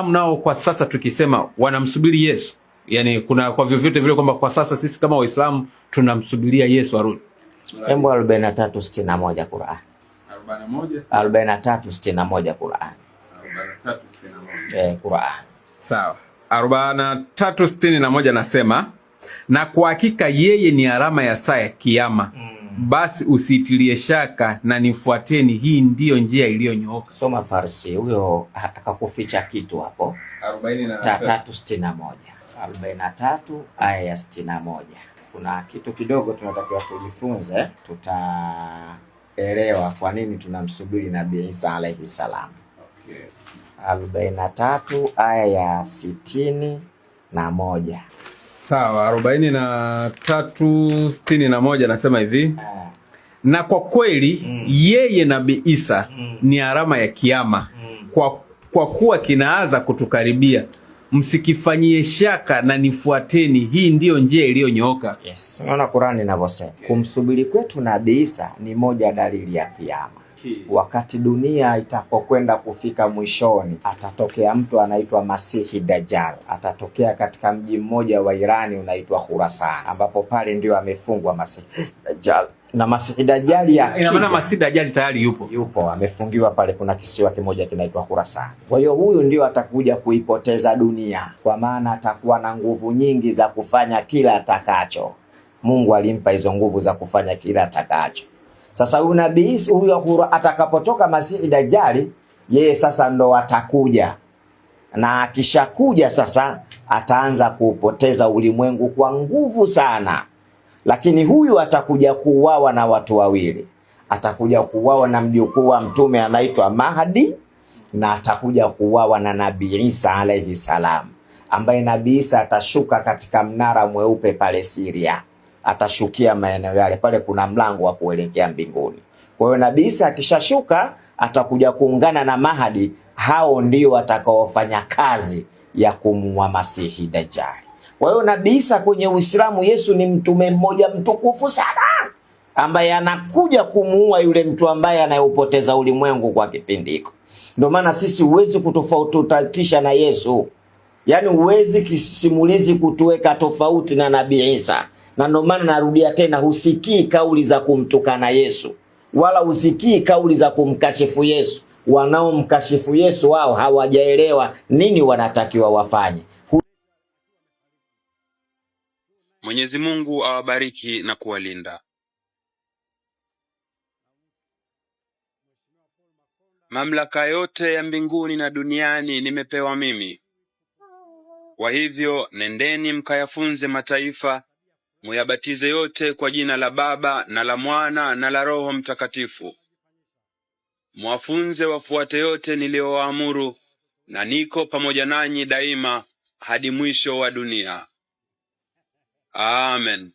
Nao kwa sasa tukisema wanamsubiri Yesu, yani kuna kwa vyovyote vile kwamba kwa sasa sisi kama Waislamu tunamsubiria Yesu arudi. Hebu 43:61 Qur'an. 43:61 Qur'an. 43:61. Eh, Qur'an. Sawa. 43:61 nasema, na kwa hakika yeye ni alama ya saa ya Kiyama. Basi usiitilie shaka na nifuateni, hii ndiyo njia iliyonyooka. Soma Farsi, huyo akakuficha kitu hapo. 3:61. 43 aya ya 61. Kuna kitu kidogo tunatakiwa tujifunze, tutaelewa kwa nini tunamsubiri Nabii Isa alayhi salam. Okay. 43 aya ya 61. Sawa, 43:61 nasema hivi, na kwa kweli yeye Nabii Isa ni alama ya Kiyama, kwa kuwa kinaanza kutukaribia, msikifanyie shaka na nifuateni, hii ndiyo njia iliyonyooka. Yes. Unaona Qur'ani inavyosema, kumsubiri kwetu Nabii Isa ni moja dalili ya Kiyama. Wakati dunia itapokwenda kufika mwishoni, atatokea mtu anaitwa Masihi Dajjal. Atatokea katika mji mmoja wa Irani unaitwa Khurasan, ambapo pale ndio amefungwa Masihi Dajjal. Na Masihi Dajjal ya Ina maana Masihi Dajjal tayari yupo. Yupo, amefungiwa pale, kuna kisiwa kimoja kinaitwa Khurasan. Kwa hiyo huyu ndio atakuja kuipoteza dunia, kwa maana atakuwa na nguvu nyingi za kufanya kila atakacho. Mungu alimpa hizo nguvu za kufanya kila atakacho. Sasa huyu Nabii huyu atakapotoka Masihi Dajjali, yeye sasa ndo atakuja, na akishakuja sasa ataanza kuupoteza ulimwengu kwa nguvu sana. Lakini huyu atakuja kuuawa na watu wawili, atakuja kuuawa na mjukuu wa mtume anaitwa Mahdi, na atakuja kuuawa na Nabii Isa alayhi salam, ambaye Nabii Isa atashuka katika mnara mweupe pale Syria, atashukia maeneo yale pale, kuna mlango wa kuelekea mbinguni. Kwa hiyo Nabii Isa akishashuka atakuja kuungana na Mahdi, hao ndio watakaofanya kazi ya kumuua Masihi Dajjal. Kwa hiyo Nabii Isa kwenye Uislamu, Yesu ni mtume mmoja mtukufu sana ambaye anakuja kumuua yule mtu ambaye anayeupoteza ulimwengu kwa kipindi hiko. Ndio maana sisi huwezi kutofautisha na Yesu, yaani huwezi kisimulizi kutuweka tofauti na Nabii Isa. Na ndio maana narudia tena, husikii kauli za kumtukana Yesu wala husikii kauli za kumkashifu Yesu. Wanaomkashifu Yesu wao hawajaelewa nini wanatakiwa wafanye. Mwenyezi Mungu awabariki na kuwalinda. Mamlaka yote ya mbinguni na duniani nimepewa mimi. Kwa hivyo nendeni mkayafunze mataifa, muyabatize yote kwa jina la Baba na la Mwana na la Roho Mtakatifu. Mwafunze wafuate yote niliyowaamuru, na niko pamoja nanyi daima hadi mwisho wa dunia. Amen.